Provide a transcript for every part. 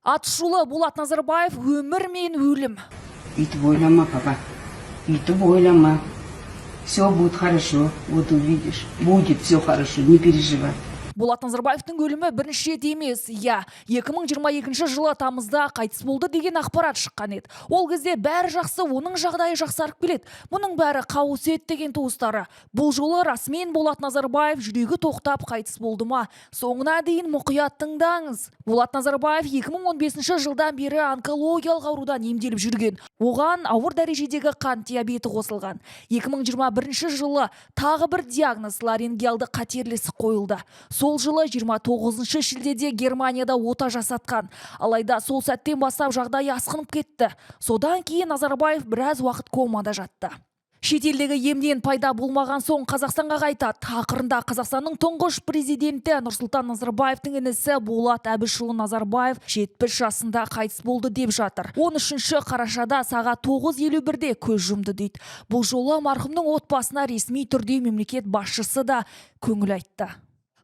Атышулы Болат Назарбаев: өмір мен өлім. Өйтіп ойлама, папа. Өйтіп ойлама. Все будет хорошо, вот увидишь. Будет все хорошо, не переживай. Болат Назарбаевтың өлімі бірінші рет емес. Иә, 2022 жылы тамызда қайтыс болды деген ақпарат шыққан еді. Ол кезде бәрі жақсы, оның жағдайы жақсарып келеді. Мұның бәрі қауесет деген туыстары. Бұл жолы расымен Болат Назарбаев жүрегі тоқтап қайтыс болды ма? Соңына дейін мұқият тыңдаңыз. Болат Назарбаев 2015 жылдан бері онкологиялық аурудан емделіп жүрген. Оған ауыр дәрежедегі қант диабеті қосылған. 2021 жылы тағы бір диагноз – ларингеалды қатерлі ісік қойылды. Сол жылы 29 шілдеде Германияда ота жасатқан. Алайда сол сәттен бастап жағдайы асқынып кетті. Содан кейін Назарбаев біраз уақыт комада жатты. Шетелдегі емден пайда болмаған соң Қазақстанға қайтады. Ақырында Қазақстанның тұңғыш президенті Нұрсұлтан Назарбаевтың інісі Болат Әбішұлы Назарбаев 70 жасында қайтыс болды деп жатыр. 13 қарашада сағат 9:51-де көз жұмды дейді. Бұл жолы марқұмның отбасына ресми түрде мемлекет басшысы да көңіл айтты.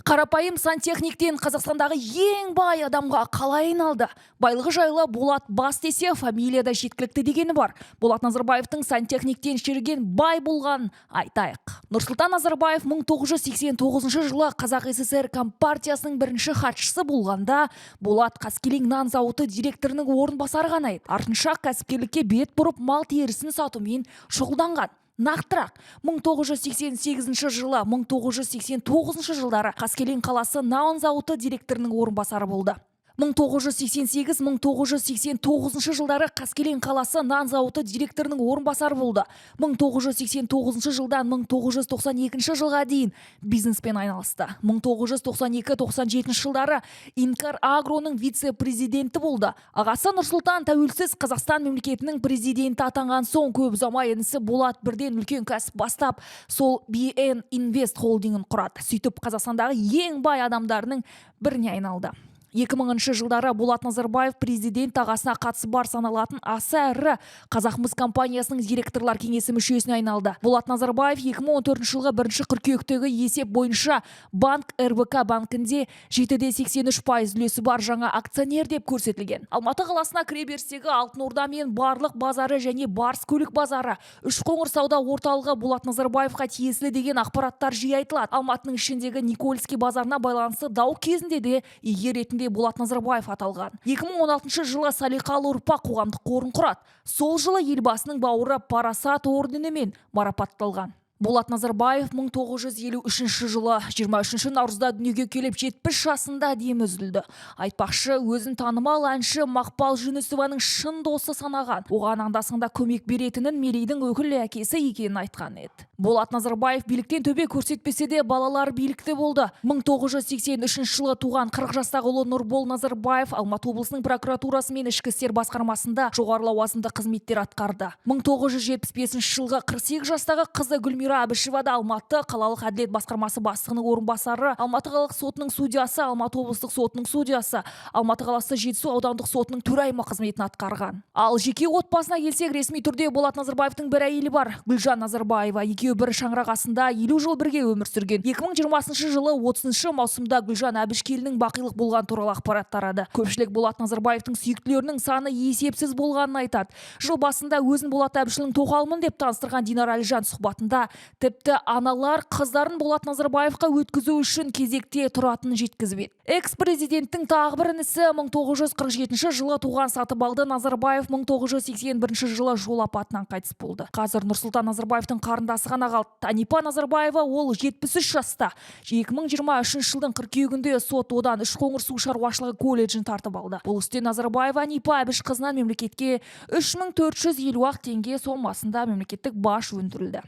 Қарапайым сантехниктен Қазақстандағы ең бай адамға қалай айналды? Байлығы жайлы Болат бас десе, фамилияда жеткілікті дегені бар. Болат Назарбаевтың сантехниктен шіріген бай болғанын айтайық. Нұрсұлтан Назарбаев 1989 жылы Қазақ ССР Компартиясының бірінші хатшысы болғанда, Болат Қаскелең нан зауыты директорының орынбасары ғана еді. Артынша кәсіпкерлікке бет бұрып, мал терісін сатумен шұғылданған. Нақтырақ, 1988 жылы, 1989 жылдары Қаскелең қаласы нан зауыты директорының орынбасары болды. 1988-1989 жылдары Қаскелең қаласы нан зауыты директорының орынбасары болды. 1989 жылдан 1992 жылға дейін бизнеспен айналысты. 1992-97 жылдары Инкар Агроның вице-президенті болды. Ағасы Нұрсұлтан тәуелсіз Қазақстан мемлекетінің президенті атанған соң, көп ұзамай інісі Болат бірден үлкен кәсіп бастап, сол BN Invest холдингін құрады. Сөйтіп, Қазақстандағы ең бай адамдарының біріне айналды. 2000 жылдары Болат Назарбаев президент ағасына қатысы бар саналатын аса ірі Қазақмыс компаниясының директорлар кеңесі мүшесіне айналды. Болат Назарбаев 2014 жылғы 1 қыркүйектегі есеп бойынша банк РБК банкінде 7,83% үлесі бар жаңа акционер деп көрсетілген. Алматы қаласына кіреберістегі Алтын Орда мен Барлық базары және Барс көлік базары, Үшқоңыр сауда орталығы Болат Назарбаевқа тиесілі деген ақпараттар жиі айтылады. Алматының ішіндегі Никольский базарына байланысты дау кезінде де иегер ретінде Болат Назарбаев аталған. 2016 жылы «Салиқалы ұрпақ» қоғамдық қорын құрады. Сол жылы Елбасының бауыры Парасат орденімен марапатталған. Болат Назарбаев 1953 жылы 23 наурызда дүниеге келіп, 70 жасында демі үзілді. Айтпақшы, өзін танымал әнші Мақпал Жүнісованың шын досы санаған. Оған анда-санда көмек беретінін, Мерейдің өкіл әкесі екенін айтқан еді. Болат Назарбаев биліктен төбе көрсетпесе де, балалар билікте болды. 1983 жылы туған 40 жастағы ұлы Нұрбол Назарбаев Алматы облысының прокуратурасы мен ішкі істер басқармасында жоғары лауазымды қызметтер атқарды. 1975 жылғы 48 жастағы қызы Гүлмира Әбішева да Алматы қалалық әділет басқармасы бастығының орынбасары, Алматы қалалық сотының судьясы, Алматы облыстық сотының судьясы, Алматы қаласы Жетісу аудандық сотының төрайымы қызметін атқарған. Ал жеке отбасына келсек, ресми түрде Болат Назарбаевтың бір әйелі бар – Гүлжан Назарбаева. Екеуі бір шаңырақ астында 50 жыл бірге өмір сүрген. 2020 жылы 30 маусымда Гүлжан Әбішкелінің бақилық болған туралы ақпарат тарады. Көпшілік Болат Назарбаевтың сүйіктілерінің саны есепсіз болғанын айтады. Жыл басында өзін Болат Әбішұлының тоқалымын деп таныстырған Динара Әлжан сұхбатында тіпті аналар қыздарын Болат Назарбаевқа өткізу үшін кезекте тұратынын жеткізіп еді. Экс-президенттің тағы бір інісі, 1947 жылы туған Сатыбалды Назарбаев 1981 жылы жол апатынан қайтыс болды. Қазір Нұрсұлтан Назарбаевтың қарындасы ғана қалды. Әнипа Назарбаева, ол 73 жаста. 2023 жылдың қыркүйегінде сот одан Үшқоңыр су шаруашылығы колледжін тартып алды. Бұл істе Назарбаева Әнипа Әбішқызынан мемлекетке 3450 ақ теңге сомасында мемлекеттік баж өндірілді.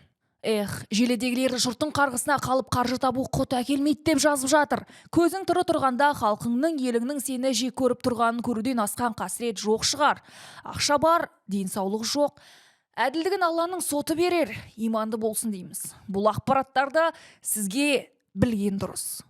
Эх, желідегілер жұрттың қарғысына қалып, қаржы табу құт әкелмейді деп жазып жатыр. Көзің тірі тұрғанда халқыңның, еліңнің сені жек көріп тұрғанын көруден асқан қасірет жоқ шығар. Ақша бар, денсаулық жоқ. Әділдігін Алланың соты берер, иманды болсын дейміз. Бұл ақпараттарды сізге білген дұрыс.